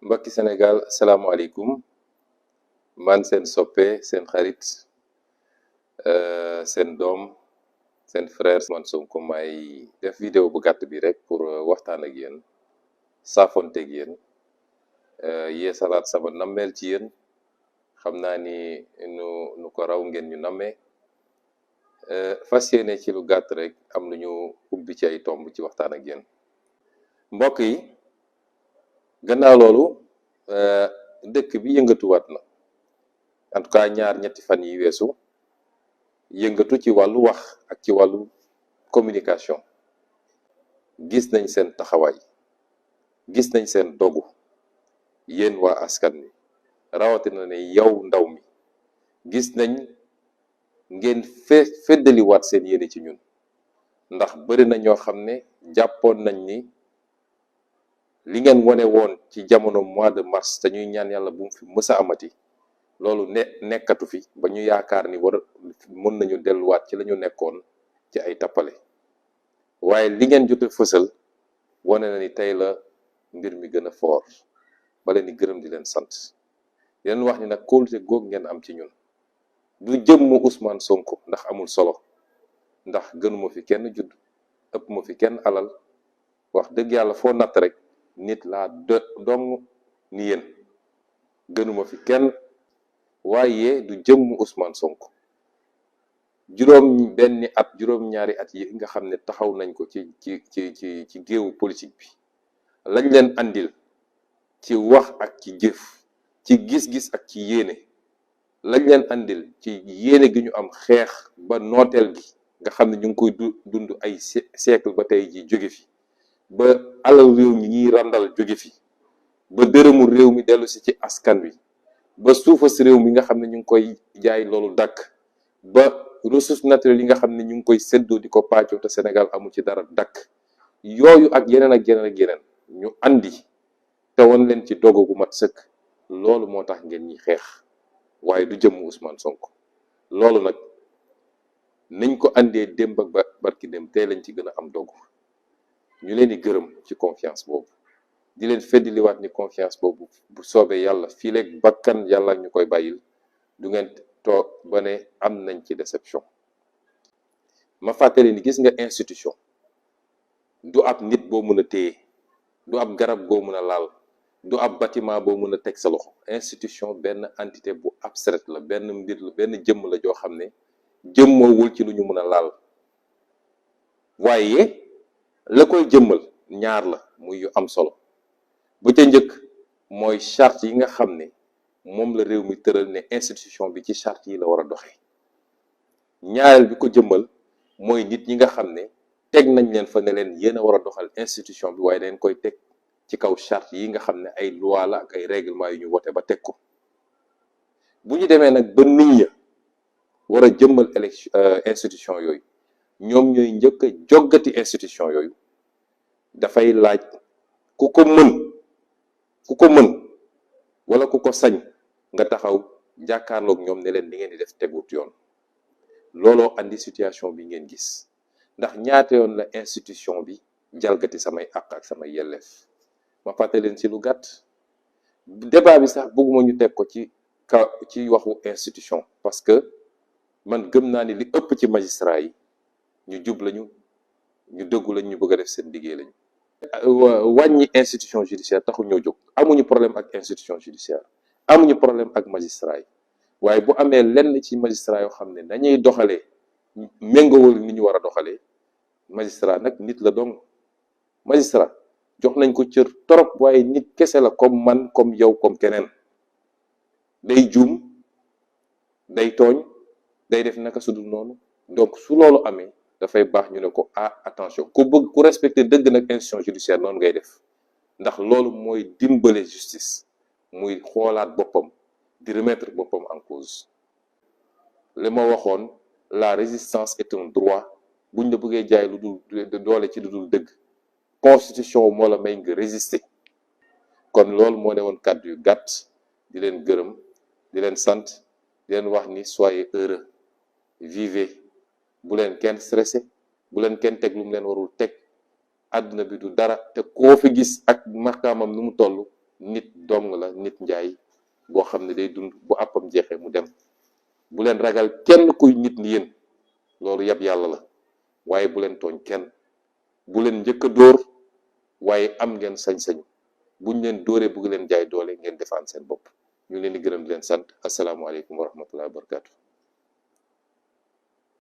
mbokki Sénégal salaamaaleykum man seen soppe seen xarit seen doom seen frère Ousmane Sonko may def vidéo bu gàtt bi rek pour waxtaan ak yéen saafonte ak yéen yee salaat sama nammeel ci yéen xam naa ni nu ko raw ngeen ñu nammee fas yéene ci lu gàtt rek am lu ñu ubbi ci ay tomb ci waxtaan ak yéen mbokk yi gannaaw loolu dëkk bi yëngatuwaat na en tout cas ñetti fan yi weesu yëngatu ci wàllu wax ak ci wàllu communication gis nañ seen taxawaay gis nañ seen dogu yéen waa askan wi rawatina ne yow ndaw mi gis nañ ngeen feddaliwaat seen yéene ci ñun ndax bari na ñoo xam ne jàppoon nañ ni li ngeen wone woon ci jamono mois de mars te ñuy ñaan yàlla bu mu fi mës a amati loolu nekkatu fi ba ñu yaakaar ni mën nañu delluwaat ci la ñu nekkoon ci ay tappale waaye li ngeen jot a fësal wane na ni tey la mbir mi gën a foor ba leen di gërëm di leen sant di leen wax ni nag kóolute goog ngeen am ci ñun du jëmmu Ousmane Sonko ndax amul solo ndax gënuma fi kenn judd ëpp ma fi kenn alal wax dëgg yàlla foo natt rek nit laa dong ni yéen gënuma fi kenn waaye du jëmmu Ousmane Sonko juróom-ñaari at yi nga xam ne taxaw nañ ko ci géewu politique bi lañ leen andil ci wax ak ci jëf ci gis-gis ak ci yéene lañ leen andil ci yéene gi ñu am xeex ba nooteel gi nga xam ne ñu ngi koy dund ay siècle ba tey ji jóge fi ba alal réew mi ñuy randal jóge fi ba dërëmu réew mi dellu si ci askan wi ba suufas réew mi nga xam ne ñu ngi koy jaay loolu dakk ba ressources naturelles yi nga xam ne ñu ngi koy séddoo di ko pàccoo te Sénégal amu ci dara dakk yooyu ak yeneen ak yeneen ak yeneen ñu andi te won leen ci dogo gu mat sëkk loolu moo tax ngeen ñi xeex waaye du jëmm Ousmane Sonko loolu nag nañ ko andee démb ak barki dem tey lañ ci gën a am dogu ñu leen di gërëm ci confiance boobu di leen feddiliwaat ni confiance boobu bu soobee yàlla fii leeg bakkan yàlla ñu koy bàyyil du ngeen toog ba ne am nañ ci déception ma fàttali ni gis nga institution du ab nit boo mën a téye du ab garab boo mën a laal du ab bâtiment boo mën a teg sa loxo institution benn entité bu abstraite la benn mbir la benn jëmm la joo xam ne jëmmoowul ci lu ñu mën a laal waaye la koy jëmmal ñaar la muy yu am solo ba ca njëkk mooy charte yi nga xam ne moom la réew mi tëral ne institution bi ci charte yi la war a doxee ñaareel bi ko jëmmal mooy nit ñi nga xam ne teg nañ leen fa ne leen yéen a war a doxal institution bi waaye dañ koy teg ci kaw charte yi nga xam ne ay loi la ak ay règlement yu ñu wote ba teg ko bu ñu demee nag ba nit ña war a jëmmal institution yooyu ñoom ñooy njëkk a joggati institution yooyu dafay laaj ku ko mën wala ku ko sañ nga taxaw jàkkaarloog ñoom ne leen li ngeen di def tegut yoon looloo andi situation bi ngeen gis ndax ñaata yoon la institution bi jalgati samay àq ak samay yelleef ma fàtte leen ci lu gàtt débat bi sax bëgguma ñu teg ko ci waxu institution parce que man gëm naa ni li ëpp ci magistrat yi ñu jub lañu ñu dëggu lañ ñu bëgg a def seen liggéey lañu wàññi institution judiciaire taxul ñoo jóg amuñu problème ak institution judiciaire amuñu problème ak magistrat yi waaye bu amee lenn ci magistrat yoo xam ne dañuy doxalee méngawul ni ñu war a doxalee magistrat nag nit la dong magistrat jox nañ ko cër torop waaye nit kese la comme man comme yow comme keneen day juum day tooñ day def naka sudul noonu donc su loolu amee dafay baax ñu ne ko attention ku respecter dëgg nag institution judiciaire noonu ngay def ndax loolu mooy dimbale justice muy xoolaat boppam di remettre boppam en cause li ma waxoon la résistance est un droit buñ la bëggee jaay lu dul doole ci lu dul dëgg constitution moo la may nga résister kon loolu moo ne woon kàddu yu gàtt di leen gërëm di leen sant di leen wax ni soyez heureux vivez bu leen kenn stressé bu leen kenn teg lu mu leen warul teg àdduna bi du dara te koo fi gis ak maqaamam nu mu toll nit dong la, nit njaay boo xam ne day dund bu àppam jeexee mu dem. bu leen ragal kenn kuy nit ni yéen, loolu yab yàlla la, waaye bu leen tooñ kenn. bu leen njëkk a dóor, waaye am ngeen sañ-sañ buñ leen dóoree bugg leen jaay doole ngeen defaan seen bopp. ñu leen di gërëm di leen sant. asalaamaaleykum wa rahmatullahi wa barakatu.